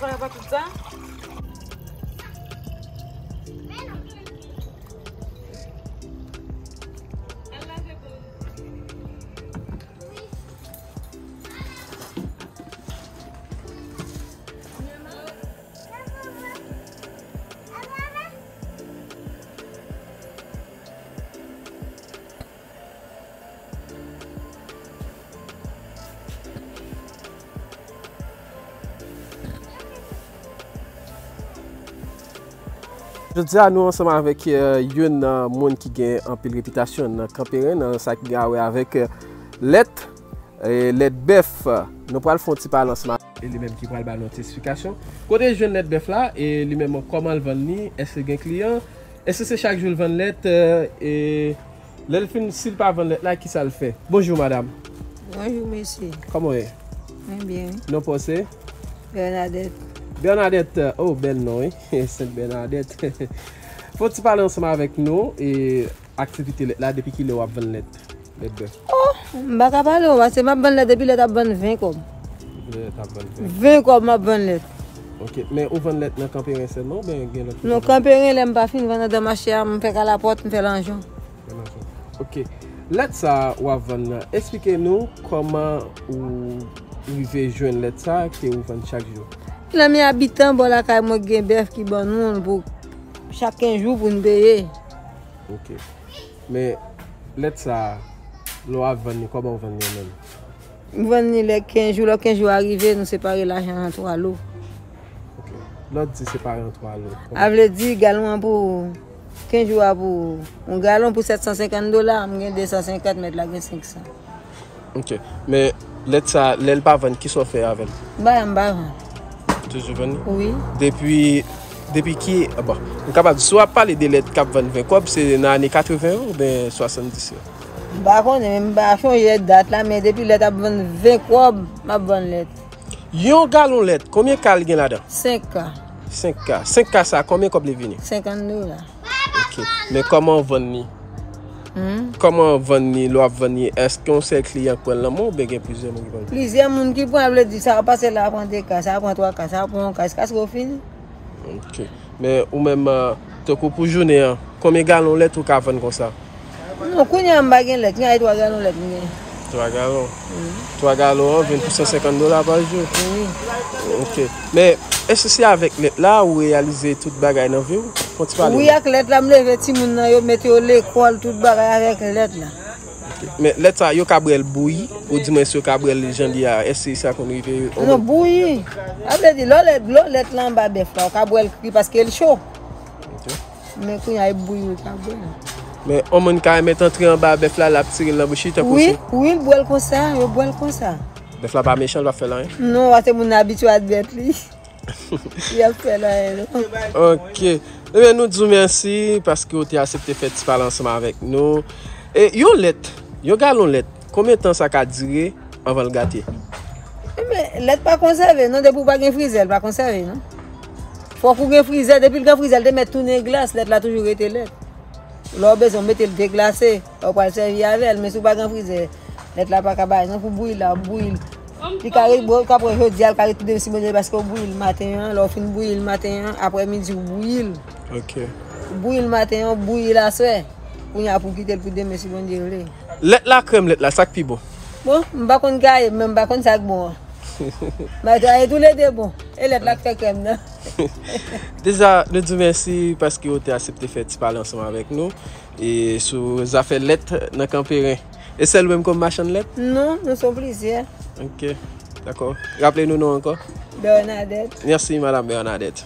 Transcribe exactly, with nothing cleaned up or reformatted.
Pran pa tout sa. Jodi a, nou ansanm avèk, eh, youn nan moun ki gen anpil repitasyon nan Kanperen, nan sa ki gen a wè avèk, eh, lèt, eh, lèt bèf. Nou pral fè yon ti pale ansanm avèk li menm ki pral ba nou ti esplikasyon. Kote l jwenn lèt bèf la, e li menm kòman l vann li, èske gen kliyan, èske se chak jou l vann lèt, eh, e lè l fin, si l pa vann lèt la, kisa l fè? Bonjou, madam. Bonjou, mesye. Kòman w ye? Mwen byen, wi. Non pa w se? Bernadette. Bernadette, oh, bèl non, wi. Sent Bernadette. Fò w ti pale ansanm avèk nou, e aktivite lèt la, depi kilè w ap vann lèt? Lèt bèf. Oh, m pa ka pale w, paske m ap vann lèt depi lèt ap vann ven kòb. Lèt ap vann ven. Ven kòb m ap vann lèt. Ok, men ou vann lèt nan Kanperen sèlman oubyen gen lòt kote? Non, Kanperen, lè m pa fin vann anndan mache a, m fè kalapòt, m fè lanjon. Ok. Lèt sa w ap vann nan, eksplike nou kòman ou rive jwenn lèt sa ke ou vann chak jou. Nan men abitan bò lakay mwen gen bèf ki ban nou l pou chak kenz jou pou n peye. Ok. Men lèt sa, lè w ap vann li, kòman w vann li menm? M vann li lè kenz jou, lè kenz jou a rive, nou separe lajan an an twa lo. Ok. Lè w di separe an twa lo, kòman? A vle di, galon an pou kenz jou a pou yon galon pou sèt san senkant dola, m gen de san senkant, mèt la gen senk san. Ok. Men lèt sa, lè l pa vann, kisa w fè avè l? M pa, m pa vann. Toujou vann li? Wi. Depi, depi ki, bon, m kapab, si w ap pale de lèt k ap vann ven kòb, se nan ane katreven yo oubyen swasanndis yo? M pa konnen, men m pa chonje dat la, men depi lèt ap vann ven kòb, m ap vann lèt. Yon galon lèt, konbyen ka l gen ladan? Senk ka. Senk ka. Senk ka sa, konbyen kòb li vini? Senkant dola. Ok. Men kòman w vann li? Hmm? Kòman w vann li, lè w ap vann li, èske yon sèl kliyan k pran l nan men w oubyen gen plizyè moun ki pran l? Plizyè moun ki pran, vle di, sa a pase la, a pran de ka, sa a pran twa ka, sa a pran yon ka, jiskaske w fini. Ok. Men ou menm, ah, tankou pou jounen an, konbyen galon lèt ou ka vann konsa? Non, kounye a m pa gen lèt, gen twa galon lèt m gen. Twa galon? Wi. Twa galon an vin pou san senkant dola pa jou? Wi. Ok. Men, èske se avèk lèt la ou reyalize tout bagay nan vi w? Fè yon ti pale. Wi, ak lèt la, m leve timoun nan, yo mete yo lekòl, tout bagay avèk lèt la. Ok. Men lèt sa, yo ka bwè l bouyi, oudimwens yo ka bwè l jan l ye a, èske sa konn rive? Non, bouyi. A vle di, lè w lèt, lè w lèt la anba bèf la, ou ka bwè l kri paske l cho. Ok. Men kounye a, e bouyi l ka bwè l. Men yon moun ka mèt antre anba bèf la, l ap tire l nan bouch li, tankou... Wi, se wi, l bwè l konsa, yo bwè l konsa. Bèf la pa mechan, l pa fè l anyen? Non, paske moun nan abitye ak bèt li. Y ap fè l anyen, non. Ok. Ebyen, nou di w mèsi paske w te aksepte fè ti pale ansanm avèk nou. E yon lèt, yon galon lèt, konbyen tan sa ka dire anvan l gate? Ebyen, lèt pa konsève, non, depi w pa gen frizè, l pa konsève, non. Fòk ou gen frizè, depi l gen frizè, l te mèt tounen glas, lèt la toujou rete lèt. Lè w bezwen w mete l deglase, lè w pral sèvi avè l, men si w pa gen frizè, lèt la pa ka bay, non, pou bouyi la, w ap bouyi l. Li ka ret, bon, w ka pran jodi a, l ka ret pou demen si Bondye vle, paske w bouyi l maten an, lè w fin bouyi l maten an, aprè midi w bouyi l. Ok. W bouyi l maten an, w bouyi l aswè, kounye a pou w kite l pou demen si Bondye vle. Lèt la, krèm lèt la, sa k pi bon? Bon, m pa konn gaye, men m pa konn sa k bon an. Mwen ta ye toulede bon. E lèt la k fè krèm nan. Deja, nou di w mèsi paske w te aksepte fè ti pale ansanm avèk nou. E sou zafè lèt nan Kanperen. E sèl ou menm kòm machann lèt? Non, nou se plizyè. Ok, dakò. Raple nou non ankò. Bernadette. Mèsi, madam Bernadette.